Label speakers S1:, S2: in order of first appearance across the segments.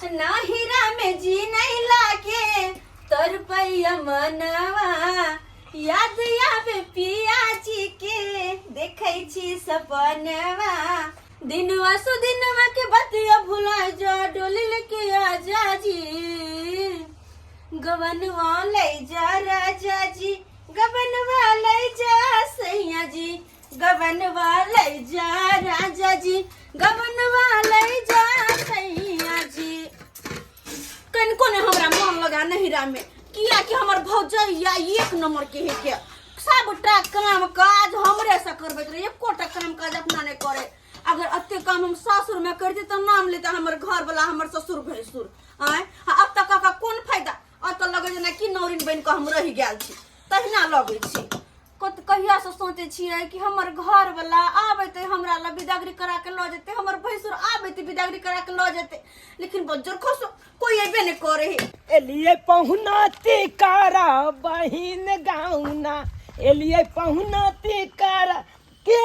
S1: नाहिरा में जी नहीं लागे तोर पैया मनवा, याद आवे पिया जी के देखै छी सपनवा। दिनवा सो दिनवा के बतिया भुला जा, डोली लेके आ जा जी, गबनवा ले जा राजा जी, गबनवा ले जा सैया जी, गबनवा ले जा राजा जी, गबनवा ले जा सैया जी। कनिको ने हमरा मन लगा नहिरा में, किया कि हमर भौजैया एक नंबर के है के सबटा काम काज हमरे से करबैत रहे, एकोटा काम काज अपना नहीं करे। अगर अते काम हम सासुर में करती तो नाम लेता हमर घर वाला, हमर ससुर भैंसुर। आय अब तक का कोन फायदा, अब तो लगे जेना कि नौरिन बन के हम रहि गेल छी तहिना लगै छी। कत कहिया से सोचे छियै कि हमर घर वाला आबेते हमरा ला बिदागरी करा के ल जेते, हमर भैंसुर आबेते बिदागरी करा के ल जेते, लेकिन बज्जर खसो कोई अबे नहीं करे है।
S2: एलिए पहुना तिकारा बहिन गाउना, एलिए पहुना तिकारा के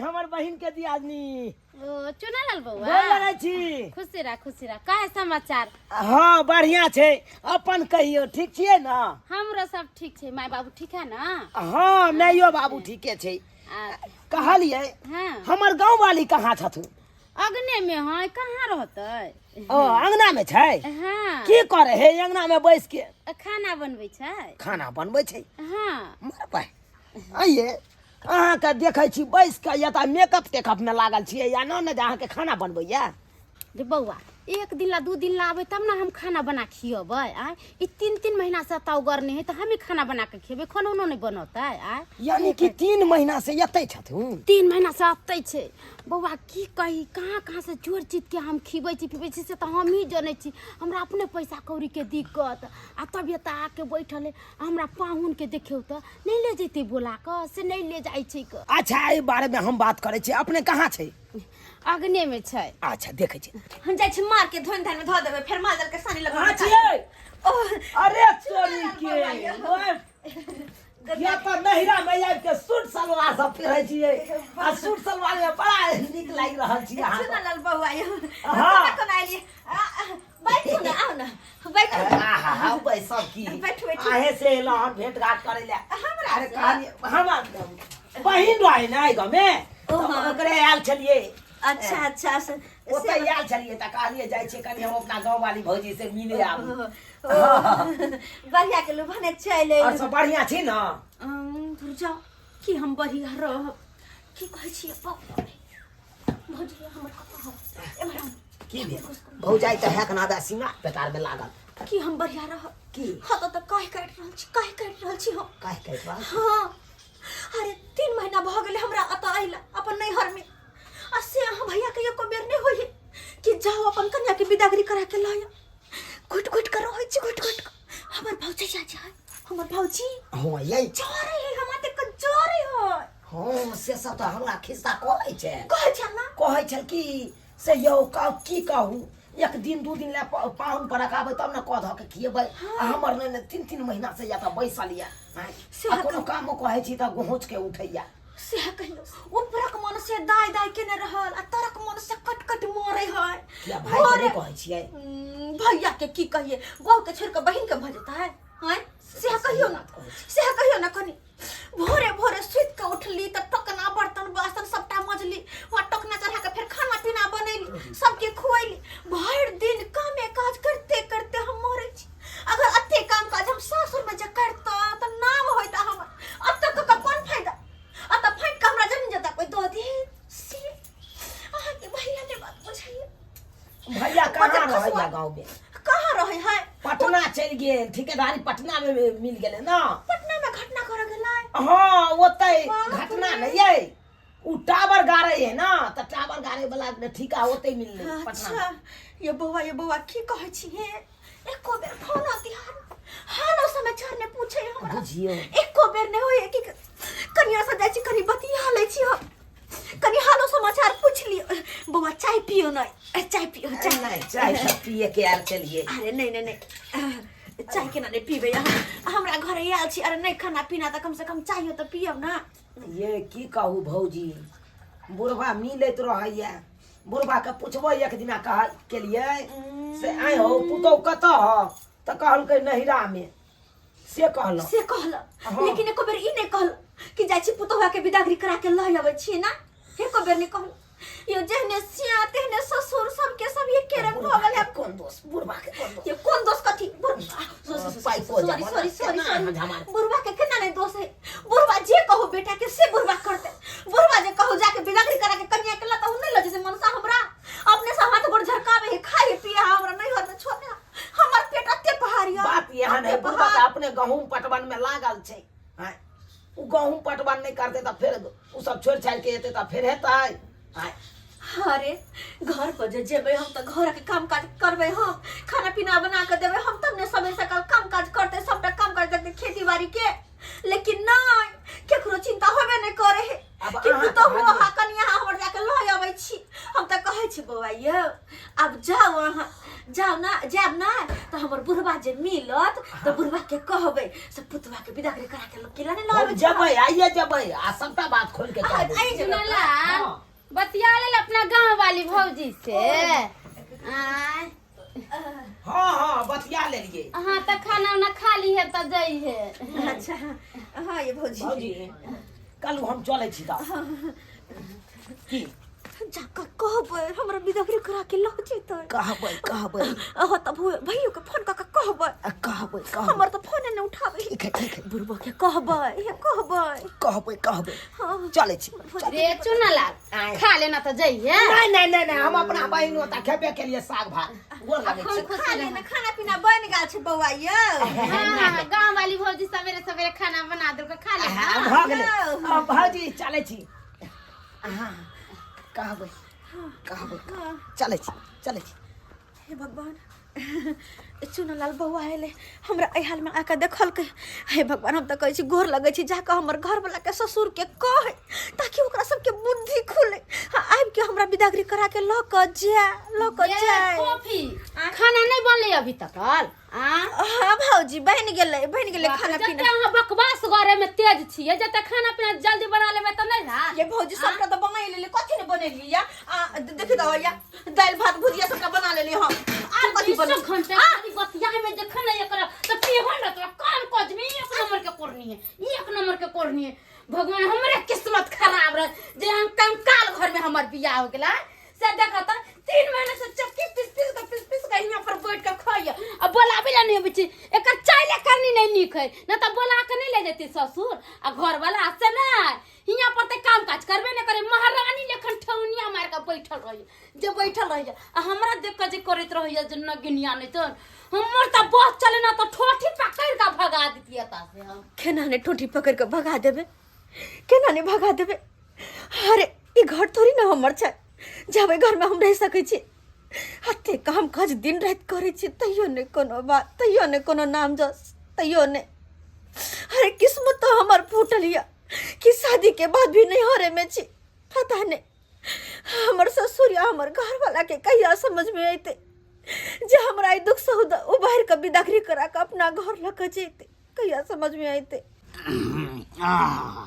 S2: हमर बहिन के दियादनी।
S3: ओ चुनालाल बौआ,
S2: गोर लगै छी।
S3: खुशी रह, खुशी रह। का है समाचार?
S2: हाँ बढ़िया छै, अपन कहियो ठीक छियै ना?
S3: हमरो सब ठीक छै। माय बाबू ठीक है ना?
S2: हाँ माइयो बाबू ठीके छै। कहलियै
S3: हाँ।
S2: हमर गाँव वाली कहाँ छथुन?
S3: अगने में है, कहाँ रहतै?
S2: ओ अंगना में छै?
S3: हाँ।
S2: की करे हे अंगना में बैस के?
S3: खाना बनबै छै।
S2: खाना बनबै छै?
S3: हाँ।
S2: मर भाई आइए अहाँके देखै छी बैस कऽ या तऽ मेकअप तेकअपमे लागल छियै या न ने जे अहाँके खाना बनबैया।
S3: रे बौआ, एक दिन ला दू दिन ला आबै तब ना हम खाना बना खियबै। आय ई तीन तीन महीना से ताव गरने है तऽ हमी खाना बना के खियबै, खानो नहीं बनतै। आय
S2: यानी कि 3 महीना से एतै छथुन?
S3: 3 महीना से अतै छै बौआ। की कही, कहाँ कहाँ से चोर चित के हम खिबै छी पिबै छी से तऽ हम ही जनै छी। हमरा अपने पैसा कौड़ी के दिक्कत आ तब एतऽ आके बैठल है। हमरा पाहुन के देखियौ तऽ नहीं ले जैते बोला कऽ, से नहीं ले जाइ छै क।
S2: अच्छा एहि बारे में हम बात करै छी, अपने कहाँ छै?
S3: अगने में छै।
S2: अच्छा देखै छी।
S1: हम जाइ छी मार के धोन धान में धो देबै, फेर माल जाल के सानी लगबै।
S2: कहाँ छियै?
S1: ओह,
S2: अरे चोरी के ओए, या तऽ नहिरा में आबि के सूट सलवार सब पहिरै छियै आ सूट सलवार में बड़ा नीक लागि रहल छी अहाँ।
S1: चुनालाल बौआ यौ,
S2: हाँ।
S1: कोना कोना एलियै? आ, आ, बैठू ने, आउ ने, बैठू।
S2: आहा बैसब की,
S1: बैठू, बैठू।
S2: अहें से एलहुँ हन भेंट घाट करै लए।
S1: हमरा
S2: अरे
S1: से?
S2: कहलियै हमर बहिन रहै ने एहि गाँवमे,
S1: ओ,
S2: तऽ
S1: हाँ।
S2: ओकरे आयल छलियै।
S1: अच्छा अच्छा,
S2: ओतऽ आयल छलियै तऽ कहलियै जाइ छियै कनि हम अपना गाँव वाली भौजी से मिले आबू।
S1: ओ, बढ़िया केलू भने चलि
S2: आओर
S1: एलू।
S2: सब बढ़िआँ छी ने?
S1: रुक जाउ, की हम बढ़िया रहब, की कहै छियै बाप रे। भौजी हमर कतऽ हौ? एम्हर आउ।
S2: की भेल भौजाई तऽ हैक नादा सिंगार पेटार में लागल।
S1: की हम बढ़िया रहब?
S2: की?
S1: हाँ तऽ काहे काटि रहल छी, काहे काटि रहल छी हम?
S2: काहे काटि रहल छी?
S1: हाँ अरे 3 महीना भऽ गेलै हमरा एतऽ अयला अपन नैहर में, आ से अहाँ भैया के एको बेर नहि होइए कि जाओ अपन कन्या के बिदागरी करा के लाया। घुटि घुटि कऽ रहै छी, घुटि घुटि कऽ। हमर भौजैया जे है, हमर भौजी
S2: हाँ यै
S1: जरे है, हमरा देख कऽ जरे है।
S2: हाँ से सब तऽ हमरा खिस्सा कहै छै।
S1: कहै छै ना?
S2: कहै छल कि से यौ की कहू, एक दिन दू दिन लए पाहुन पर रखाबै तब ने कऽ धऽ के खिएबै, आ हमर ने 3-3 महीना से या तऽ बैसल यऽ। आँय,
S1: से
S2: आ कोनो कामो कहै छी तऽ गोहोच के उठैया।
S1: सएह कहियौ, ऊपरक मन से दाय दाय केने रहल आ तरक मन से कट कट मरे है।
S2: किया भाई के नहि कहै छियै?
S1: भैया के की कहिए, गौ के छोड़ के बहिन के भऽ जेतै? आँय सएह कहियौ ना, सएह कहियौ ना। कनि भोरे भोरे सुति के उठली तऽ टोकना बर्तन बासन सबटा मजली, वहाँ टोकना चढ़ा के फेर खाना पीना बनैली, सबके खुएली। भरि दिन कामे काज करते करते हम मरै छी। अगर अते काम काज हम सासुर में जे करता तऽ नाम होइता हमर। अतऽ कऽ के कोन फायदा, अतऽ फाटि के हमरा जमीन जता कोइ दऽ दे। से अहाँके भैया ने बात बुझाइए।
S2: भैया कहाँ
S1: बजट
S2: रहैया
S1: खसुआ।
S2: गाँव में?
S1: कहाँ रहै है?
S2: पटना चलि गेल, ठेकेदारी पटना में मिल गेलै ना।
S1: पटना में घटना करऽ गेलै?
S2: हाँ ओतै
S1: बाप
S2: घटना
S1: रे।
S2: नहि यै, उ टावर गाड़ै है ना, तऽ टावर गाड़ै वाला ठिका ओतै मिललै पटना में।
S1: अच्छा ये बौआ, ये बौआ की कहै छी हे, एको बेर फोन तिहार हालो समाचार ने पूछे हमरा।
S2: बुझियौ।
S1: एको बेर नहि होइए कि कनिया से जाइ छी कनि बतिया लै छी हम, कनि हालो समाचार पूछ लियो। बौआ चाय पियो न, चाय पियो, चाय।
S2: नहीं, चाय सब पिए के आयल चलिए।
S1: अरे नहीं नहीं नहीं, चाय केना नहीं पीबे अहाँ, हमरा घर आयल छी। अरे नहीं खाना पीना तऽ कम से कम चाय तऽ पियब ना।
S2: ये की कहू भौजी, बुढ़वा मिलैत रहैया बुढ़बा के पुछबै एक दिना कह के लिए से आइ हो पुतहु कतऽ ह तऽ कहलकै नहिरा मे से कहलक
S1: से कहलक
S2: हाँ।
S1: लेकिन एको बेर ई नहि कहलक कि जाइ छी पुतहुआ के बिदागरी करा के लऽ अबै छी ना एको बेर नहि कहलक यो जेहने सिया तेहने ससुर सबके सब एके रंग भऽ गेल है
S2: कोन दोष बुढ़बा के कोन दोष
S1: ये कोन दोष कथी
S2: पाइपो
S1: सॉरी
S2: जमाना,
S1: सॉरी सॉरी
S2: केना
S1: सॉरी
S2: झमार।
S1: बुढ़वा के केना नहीं दोष है बुढ़वा जे कहो बेटा के से बुढ़वा करते बुढ़वा जे कहो जाके बिदागरी करा के कन्या के लता नहीं लजे से मनसा हमरा अपने से हाथ गोड़ झरकावे है खाए पिए है हमरा नहीं घर में छोड़े है। हमर पेट अते पहाड़ी है
S2: बात यहाँ नहीं
S1: अते
S2: बुढ़बा
S1: पहाड़।
S2: तऽ अपने गहूम पटवन में लागल छै आँय ओ गहूम पटवन नहि करतै तऽ फेर ओ सब छोड़ि छाड़ि के एतै तऽ फेर हेतै आँय
S1: अरे घर पर जे जेबै हम तऽ घर के काम काज करबै हम खाना पीना बना के देबै हम तब ने सबेर सकाल काम काज करते सबटा काम काज देखते खेती बाड़ी के लेकिन नहीं केकरो चिंता होबे नहीं करे है
S2: आब
S1: कि
S2: अहाँ
S1: पुतहु
S2: कहलियै।
S1: अहाँ कनिया हमर जाके लऽ अबै छी हम तऽ कहै छी बौआ यौ आब जाउ अहाँ जाउ ना जायब ना तऽ हमर बुढ़बा जे मिलत तऽ बुढ़बा के कहबै से पुतवा के विदागरी करा के केला ने लऽ
S2: हम
S1: अबै छी
S2: जेबै आइए जेबै आ सबटा बात खोलि के
S1: अहाँ
S2: कहबै
S1: आइ जेबै
S3: सुनला
S2: हाँ।
S3: बतिया लेल अपना गांव वाली भौजी से आय
S2: हाँ हाँ बतिया लेलिए
S3: अहाँ तऽ खाना उना खा ली है तऽ जाइ है
S1: अच्छा हाँ ये भौजी
S2: भौजी कल हम चलै छी तऽ की
S1: जाकऽ कहबै हमरा विदागरी करा के लऽ जेतै
S2: कहबै कहबै
S1: अहाँ तऽ भैयो के फोन कऽ के कहबै
S2: आ कहबै कहबै
S1: हमर तऽ फोने नहि उठाबै
S2: ठीक है ठीक है
S1: बुढ़बा के कहबै हे कहबै
S2: कहबै कहबै
S1: हाँ
S2: चलै छी
S3: रे चुनलाल
S2: आय।
S3: खा लेना तऽ जाइ है
S2: नहीं नहीं नहीं नहीं हम अपना बहिन ओतऽ खेबे के लिए साग भात गोर लागै छी
S3: खुश
S1: खा लेना खाना पीना बनि गेल छै बौआ यौ
S3: हाँ गांव वाली भौजी सवेरे सवेरे खाना बना देलको खा ले
S2: हाँ, भऽ गेलै अब भौजी चलै छी हाँ कहबै कहबै चलै छी चलै छी
S1: हे भगवान चुनलाल बौआ एलै हमरा एहि हालमे आके देखलकै हे भगवान हम तऽ कहै छी गोर लगै छी जाकऽ हमर घरवलाके ससुरके कहै ताकि ओकरा सबके बुद्धि खुलै आ आबिके हमरा बिदागरी कराके लऽ कऽ जाय लऽ कऽ जाय
S3: कॉफी खाना नहीं बनले अभी तक आ
S1: हाँ भौजी बनि गेलै बनि गेलै खाना
S3: जते
S1: पीना
S3: अहाँ बकवास करे में तेज छियै जते खाना पीना जल्दी बना लेबै तऽ नहि हैत
S1: ये भौजी सबटा तऽ बना लेली कथी ने बनेली या आ देखी तऽ या दालि भात भुजिया सबटा बना लेली हम आर कथी
S3: बीसो
S1: बना
S3: घंटा खाली बतियाए में जखन नहीं एकरा तऽ पीहो न तोरा कान कजमी एक नंबर के कोरनी है एक नंबर के कोरनी है भगवान हमरे किस्मत खराब रहे जे हम कंकाल घर में हमर बियाह हो गेला से देखा त 3 महीना से चक्की पीस पीस के पीस पीस के यहाँ पर बैठ के खाइए आ बोलाबे ला नहीं अबै छै एकर चाइले करनी नहीं नीक है न तऽ बोला के नहीं ले जेती ससुर आ घर वाला से नहीं हियाँ पर तऽ काम काज करबे नहीं करे महारानी लेखन ठौनिया मार के बैठल रही जे बैठल रही आ हमरा देख के जे करैत रही जे नगिनिया नहीं तो हमर तऽ बस चले ना तऽ ठोठी पकड़ के भगा देती एतऽ से हम
S1: केना ने ठोठी पकड़ के भगा देबै केना ने भगा देबै अरे ई घर थोड़ी ने हमर छै जाबे घरमे हम रहि सकै छी एते काम काज दिन राति करै छी तैयो नहि कोनो बात तैयो नहि कोनो नाम जस तैयो नहि अरे किस्मत तो हमर फूटल यऽ कि शादी के बाद भी नहीं हरे में छी पता नहीं हमर ससुर या हमर घरवाला के कहिया समझ में अयतै जे हमरा ई दुख से उबारि कऽ बिदागरी करा कऽ अपना घर लऽ कऽ जैतै कहिया समझ में अयतै
S4: आह,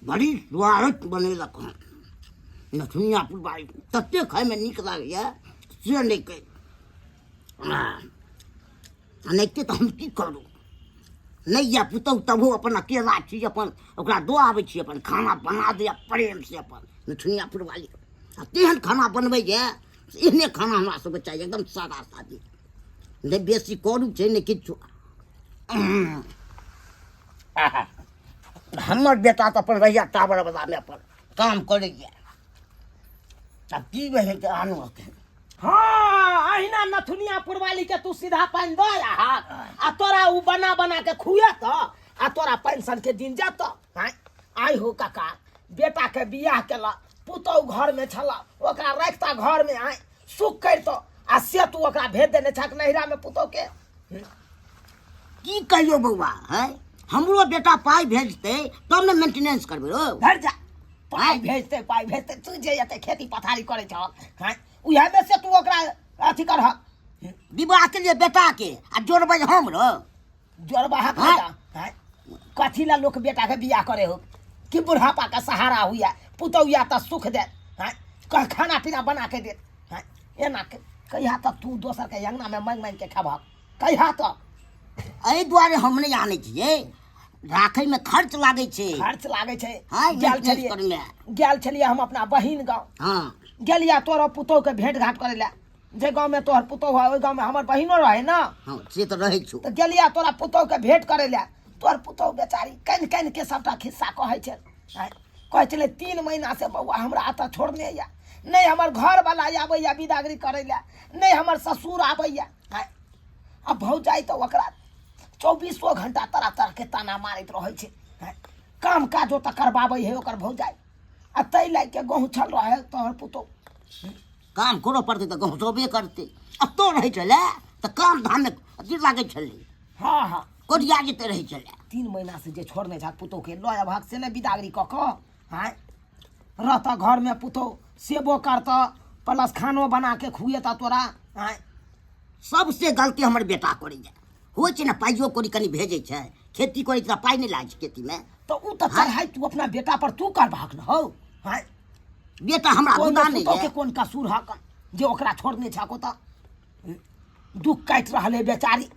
S4: बड़ी स्वादिष्ट बनेलक हँ नथुनिया पुरबारी ततेक खायमे नीक लागैए से नहि कहि आह, एनाहिते तऽ हम की करू नहि यए पुतहु तबो अपन अकेला छी अपन ओकरा दऽ आबै छी अपन खाना बना दैए प्रेमसँ अपन नथुनिया पुरवाली आ तेहन खाना बनबैए से एहने खाना हमरा सबके चाही एकदम सादा सादी नहि बेसी करू छै नहि किछु हमर बेटा तऽ अपन रहैया टावर वलामे अपन काम करैया आब की रहै तऽ आनू एखन
S2: हाँ अहिना नथुनिया पुरवाली के तू सीधा पानि दऽ आहा आ तोरा उ बना बना के खुएत आ तोरा पेंशन के दिन जात आँय आइ हो काका बेटा के बियाह केला पुतहु घर में छला ओकरा रखता घर में आय सुख करितो आ से तू ओकरा भेज देने छक नैहरा में पुतहु के
S4: की कहियो बौआ है हमरो बेटा पाइ भेजतै तब ने मेंटेनेंस करबै रौ
S2: धर जा पाइ भेजते पाइ भेजते तू जे एते खेती पथारी करै छह हैं उएह में से तू ओकरा अथी करह
S4: विवाह के लिए बेटा के आ जोड़बै हम रौ
S2: जोड़बा हक
S4: हाँ।
S2: हैं कथी ला लोक बेटा के बियाह करे हो कि बुढ़ापा का सहारा हुआ पुतौया तऽ सुख दे हैं कह खाना पीना बना के देत। हैं, एना के कहिया तक तू दोसर के अंगना में मांगि मांगि के खेबहक, कहिया तक?
S4: एहि दुआरे हम नहि आनै छियै, राखैमे खर्च लागै छै।
S2: खर्च लागै छै।
S4: हाँ,
S2: गेल
S4: बिजनेस
S2: छलियै
S4: करैमे।
S2: गेल छलियै हम अपना बहिन गाँव।
S4: हाँ।
S2: गेलियै तोरो पुतोहके भेंट घाट करै लए, जे गाँवमे तोहर पुतोह है ओहि गाँवमे हमर बहिनो रहै ने।
S4: हाँ, से तऽ रहै छौ।
S2: तऽ गेलियै तोरा पुतोहके भेंट करै लए, तोहर पुतोह बेचारी कानि कानि के सबटा खिस्सा कहै छै। आँय, कहै छलै 3 महीना से बौआ हमरा एतऽ छोड़ने यऽ, नहि हमर घरवला आबैया बिदागरी करै लए, नहि हमर ससुर आबैया। आँय, आ भौजाइ तऽ ओकरा 24 घंटा तरह तरह के ताना मारैत रहै छै। आँय, काम काजो तऽ करबाबै है ओकर भौजाइ, आ ताहि लए के गहुँछल रहै तोहर पुतोह।
S4: काम करऽ पड़तै तऽ गहुँचबे करतै। एतऽ रहै छलै तऽ काम धाममे अथी लागै छलै।
S2: हाँ हाँ।
S4: कोरिया जेते रहै छलै।
S2: 3 महीना से जे छोड़ने छह पुतोह के, लऽ अबहक से नहि बिदागरी कऽ कऽ। आँय, रहतऽ घरमे पुतोह, सेबो करतऽ, प्लस खानो बना के खुएतऽ तोरा। आँय,
S4: सबसे गलती हमर बेटा करैए। होइ छै ने, पाइयो कौड़ी कनि भेजै छै, खेती करै छै तऽ पाइ नहि लागै छै खेतीमे।
S2: तऽ ओ तऽ चढ़ाइ तू अपना बेटा पर तू करबहक ने हौ। आँय,
S4: बेटा हमरा
S2: ओहिमे
S4: गुदा नहि
S2: पुतोहके
S4: यऽ।
S2: कोन कसूर हक जे ओकरा छोड़ने छहक? ओतऽ दुख काटि रहल है बेचारी।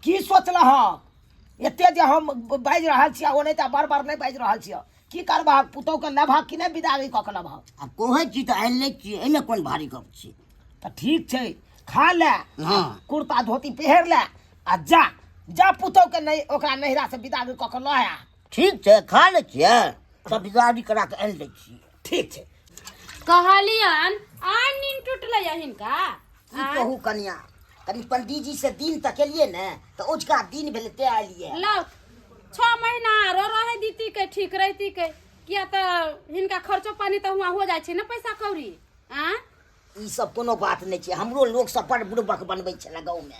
S2: की सोचलहक एते जे हम बाजि रहल छियै? ओ नहि तऽ बार बार नहि बाजि रहल छियै। की करबहक, पुतोहके लेबहक कि नहि बिदागरी कऽ के लेबहक?
S4: आब कहै छी तऽ आनि लै छियै, एहिमे कोन भारी गप छै?
S2: तऽ ठीक छै, खा ले।
S4: हाँ।
S2: कुर्ता धोती पहिर ले आ जा जा पुतोहके नहि ओकरा नैहरा से बिदागरी कऽ के लऽ आ।
S4: ठीक छै, खा लै छियै तब बिदागरी करा कऽ आनि लै छियै।
S2: ठीक छै।
S3: कहलियन आइ नींद टूटलै या हिनका?
S4: की कहू कनिया, कनि पंडीजी से दिन तकेलियै ने तऽ ओझका दिन भेलै ते एलियै।
S3: लौ, 6 महीना आरो रहे दीती के ठीक रहती के, किया तऽ हिनका खर्चो पानी तऽ हुआं हो जाइ छै ने, पैसा कौड़ी। आ
S4: ई सब कोनो बात नहि छै। हमरो लोक सब बड़ बुड़बक बनबै छलै गाँवमे,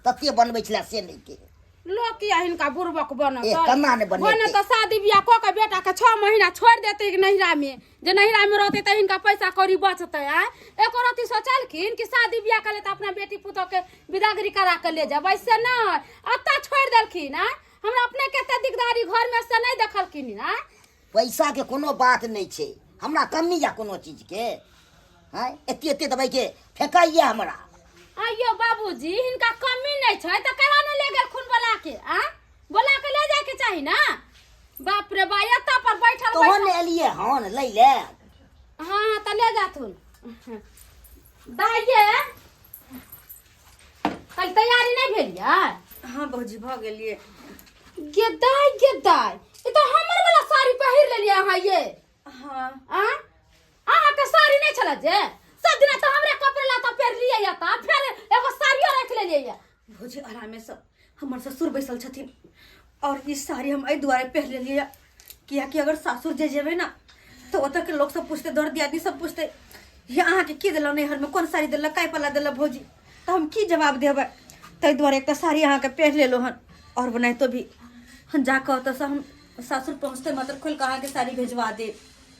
S4: तते बनबै छलै से नहि के।
S3: लोक किया हिनका बुड़बक बनत?
S4: ए, केना नहि बनेतै?
S3: भने तऽ शादी बियाह कऽ के बेटा के 6 महीना छोड़ि देतै नैहरा में, जे नैहरा में रहतै तऽ हिनका पैसा कौड़ी बचतै। आय एको रत्ती सोचलखिन कि शादी बियाह कऽ ले तऽ अपना बेटी पुतोह के बिदागरी करा के ले जेबै, से नहि, एतऽ छोड़ि देलखिन। आय हमरा अपने कते दिकदारी घर में से नहि देखलखिन। आय
S4: पैसा के कोनो बात नहि छै, हमरा कमी या कोनो चीज के? हैं, एते एते दबाई के फेकाइए हमरा।
S3: आइयो बाबूजी, हिनका कमी नहि छै तऽ केना नहि ले गेलखुन बोला के? आ बोला के ले जायके चाही ना। बाप रे बा, एतऽ पर बैठल
S4: तोहन
S3: बैठल
S4: एलिए हन लै ले।
S3: हाँ तऽ ले जाथुन। दाइये, कल तैयारी नहि भेल यार?
S1: हाँ भौजी, भऽ गेलियै।
S3: गे दाइ, गे दाइ, ई तऽ हमर वाला साड़ी पहिर लेलियै अहाँ ये।
S1: हाँ।
S3: आ अहाँके साड़ी नहि छलै जे सब दिना तऽ हमरे कपड़ा लत्ता पहिरलियै या, तऽ फेर एगो साड़ियो राखि लेलियै या।
S1: भौजी, आरामे से, हमर ससुर बैसल छथिन। और ई साड़ी हम एहि दुआरे पहिर लेलियै या कियाकि अगर सासुर जे जेबै ने तऽ ओतऽ के लोक सब पूछतै, दर दियादनी सब पूछतै, हे अहाँके की देलक नैहरमे, कोन साड़ी देलक, काय पला देलक भौजी, तऽ हम की जवाब देबै? ताहि दुआरे एकटा साड़ी अहाँके पहिर लेलहुँ हन। आओर बनाइतो भी हम जाकऽ ओतऽसँ हम सासुर पहुँचते मात्र खोलि कऽ अहाँके साड़ी भेजवा देब।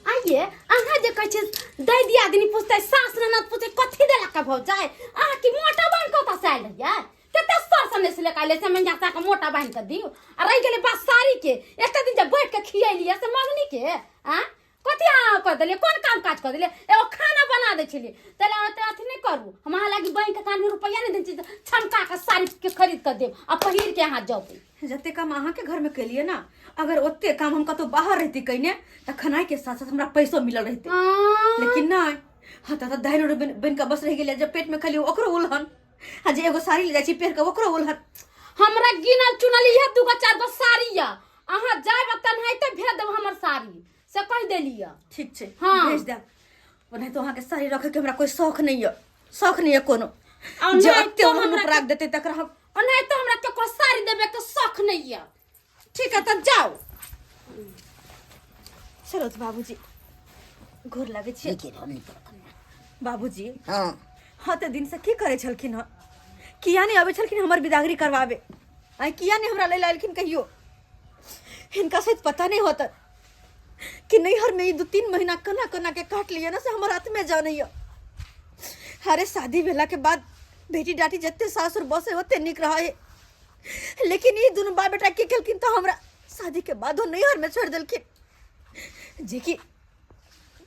S3: आइये अहाँ जे कहै छियै दै दियादनी पूछतै, सास ननद पूछतै, कथी देलक भौजाइ, अहाँ की मोटा बान्हि कऽ ओतऽ से आयल रहियै? कते सर सने से लेके आयल से मैया के मोटा बान्हि कऽ दियौ। आ रहि गेलै बात साड़ी के, एते दिन जे बैठ के खियेलियै से मंगनी के आ कथी अहाँ कऽ देलियै? कोन काम काज कऽ देलियै? एगो खाना बना दै छलियै। ताहि लए अहाँ अथी नहि करू, हम अहाँ लागी बैंक के कानमे रुपैआ नहि दै छी छमका कऽ साड़ी के खरीद कऽ देब आ पहिर के अहाँ जेबै।
S1: जते काम अहाँके घरमे केलियै ने, अगर ओते काम हम कतौ बाहर रहिती कयने तऽ खेनाइके साथ साथ हमरा पैसो मिलल रहितै, लेकिन नहि। हाँ तऽ दालि रोटी बनि कऽ बस रहि गेलै। जब पेटमे खाली ओकरो उलहन, आ जे एगो साड़ी ले जाइ छी पहिर कऽ ओकरो उलहन।
S3: हमरा गिनल चुनल इहे दूगो चार गो साड़ी यऽ, अहाँ जायब आ तन्हाइते भेज देब हमर साड़ी, से कहि देलियै।
S1: ठीक छै।
S3: हाँ।
S1: भेज देब। ओनाहितो अहाँके साड़ी रखैके हमरा कोइ शौख नहि यऽ, शौख नहि यऽ कोनो।
S3: आ
S1: जे
S3: नहि
S1: एते
S3: तो
S1: उलहन
S3: हमरा
S1: ऊपर राख देतै तकरा हम
S3: ओनाहितो हमरा ककरो साड़ी देबे के शौख नहीं यऽ। ठीक है, तब जाओ।
S1: चलो तऽ बाबूजी, गोर लागै छी।
S4: नीके रह, नीके रह कनिया।
S1: बाबूजी।
S4: हाँ।
S1: हाँ, तऽ दिनसँ की करै छलखिन हँ? किया नहि अबै छलखिन हमर बिदागरी करवाबे? आइ किया नहि हमरा लै लए एलखिन कहियो? हिनका शायद पता नहि होत कि नैहरमे ई 2-3 महीना केना केना के काट लियै ने, से हमर आत्मे जानैया। अरे, शादी भेला के बाद बेटी डाटी जते सासुर बसे ओते नीक रहे, लेकिन ई दुनू बाप बेटा की केलखिन तऽ हमरा शादी के बादो नैहर में छोड़ देलखिन, जेकि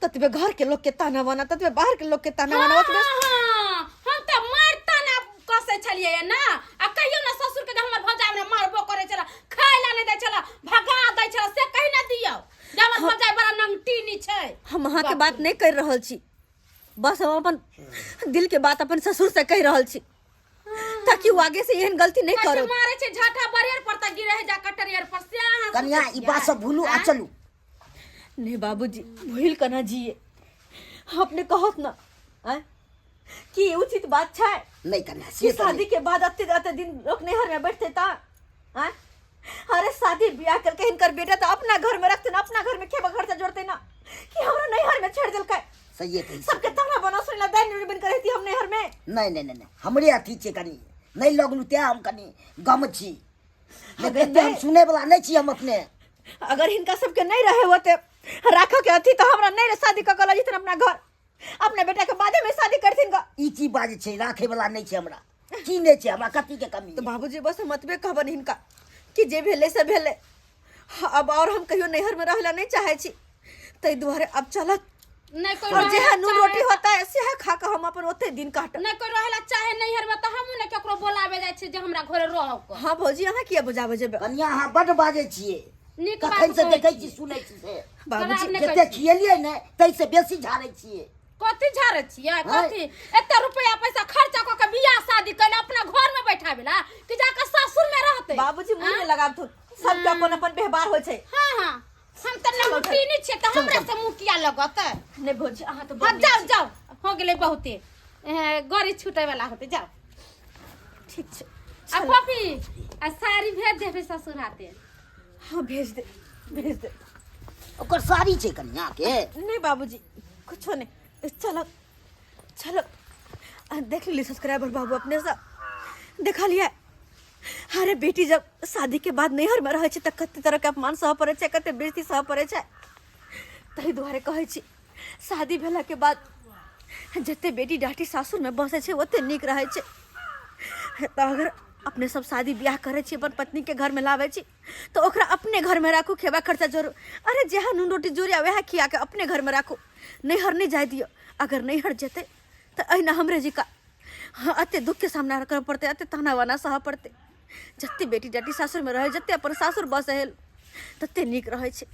S1: ततबे घर के लोग के ताना वाना, ततबे बाहर के लोग के ताना वाना, ओतबे।
S3: हाँ, हम तऽ मारि ताना कसै छलियै ना, आ कहियो ना ससुर के जे हमर भौजाइ हमरा मारबो करै छला, खाय ला नहि दै छला, भगा दै छला, से कहि ना दियौ जे हमर भौजाइ बड़ा नंगटीनी छै।
S1: हम अहाँके बात नहि कहि रहल छी, बस हम अपन दिल के बात अपन ससुर से कहि रहल छी ताकि वो आगे से एहन गलती नहीं
S3: कैसे
S1: करो।
S3: मारे छै झाटा बरियर पर त गिरे है जा कटरियर पर से अहाँ
S4: कन्या
S3: सोचै
S4: ई बात
S3: छियै?
S4: सब भूलू आ
S3: आँय?
S4: चलू।
S1: नहीं बाबूजी, भूल कना जिए, अपने कहत ना आँय कि ई उचित बात छै
S4: नहीं कन्या,
S1: कि
S4: से तऽ
S1: शादी
S4: नहि।
S1: के बाद अते अते दिन लोग नैहर में बैठते ता आँय? अरे शादी ब्याह करके हिनकर बेटा तो अपना घर में रखते ना, अपना घर में खेबा खर्चा जोड़ते ना, कि हमरा नैहर में छेड़ देलकै।
S4: सहिए कहै छी।
S1: सबके ताना बना सुनला दाइन रोटी बन कर रहती हम नैहर में।
S4: नहीं नहीं नहीं नहीं, हमरे अथी छै कनी नहीं लगलू तें हम कनी गम छी, लेकिन एते हम सुनै वाला नहीं छी हम अपने।
S1: अगर हिनका सबके नहीं रहे होते राखऽ के अथी तो हमरा नहीं शादी कऽ के लऽ जेथिन अपना घर, अपना बेटा के बादे में शादी करथिन ग।
S4: ई की बात छै, राखे वाला नहीं छै हमरा, की नहीं छै हमरा, कथी के कमी?
S1: तो बाबूजी बस हम एतबे कहबनि हिनका कि जे भेलै से भेलै, अब और हम कहियो नैहर में रहला नहीं चाहे छी, ताहि दुआरे अब चलत।
S3: नहीं कोई
S1: और
S3: रहेला
S1: जेहा नून
S3: चाहे
S1: रोटी होता है सेहा खा के हम अपन ओते दिन काटब।
S3: नहीं कोई रहेला चाहे नैहर में तऽ हमहूँ ने केकरो बोलाबे जाइ छियै जे हमरा घरे रहब कऽ।
S1: हाँ भौजी, अहाँ किया बुझाबै जेबै?
S4: कनिया अहाँ बड्ड बाजै छियै।
S3: नीक बात
S4: कखन से
S3: कहै
S4: देखै
S3: छी।
S4: छी सुनै छी से
S1: बाबूजी
S3: खराब नहि
S4: जते
S3: कहै छी।
S4: खियलियै ने ताहिसँ बेसी झाड़ै छियै।
S3: कथी झाड़ै छियै? कथी एते रुपया पैसा खर्चा कऽ के बियाह शादी कैले अपना घर में बैठाबेला कि जाके सासुर में रहतै?
S1: बाबूजी मुँह नहि लगाबथुन, सबके अपन अपन व्यवहार होइ छै।
S3: हाँ हाँ, हम तऽ नमकीनी छियै तऽ हमरा से मुँह किया लगतै?
S1: नहि भौजी, अहाँ तऽ बड़
S3: हाँ
S1: नीक
S3: जाओ
S1: छी।
S3: जाओ, हो गेलै बहुते, गाड़ी छूटे वाला होतै, जाओ।
S1: ठीक छै।
S3: आ पपी, आ साड़ी भेज देबै ससुर हाथे।
S1: हाँ भेज दे, भेज दे।
S4: ओकर साड़ी छै कनिया के?
S1: नहीं बाबूजी, कुछो नहीं, चलो चलो। आ, देख ली सब्सक्राइबर बाबू, अपने से देखा लिया। अरे बेटी जब शादी के बाद नैहर में रहै छै तऽ कते तरह के अपमान सहऽ पड़ै छै, कते बेइज्जती सहऽ पड़ै छै। ताहि दुआरे कहै छी शादी भेला के बाद जते बेटी डाटी सासुर में बसै छै ओते नीक रहै छै। तऽ अगर अपने सब शादी ब्याह करै छी, अपन पत्नी के घर में लाबै छी, तऽ ओकरा अपने घर में राखू, खेबा खर्चा जोड़ू। अरे जेहा नून रोटी जोड़िया वएह खिया के अपने घर में राखू, नैहर नहि जाय दियौ। अगर नैहर जेतै तऽ अहिना हमरे जिका हाँ अते दुख के सामना करऽ पड़तै, अते ताना बाना सहऽ पड़तै। जते बेटी डाटी सासुर में रहै, जते अपन सासुर बसै तते नीक रहै छै।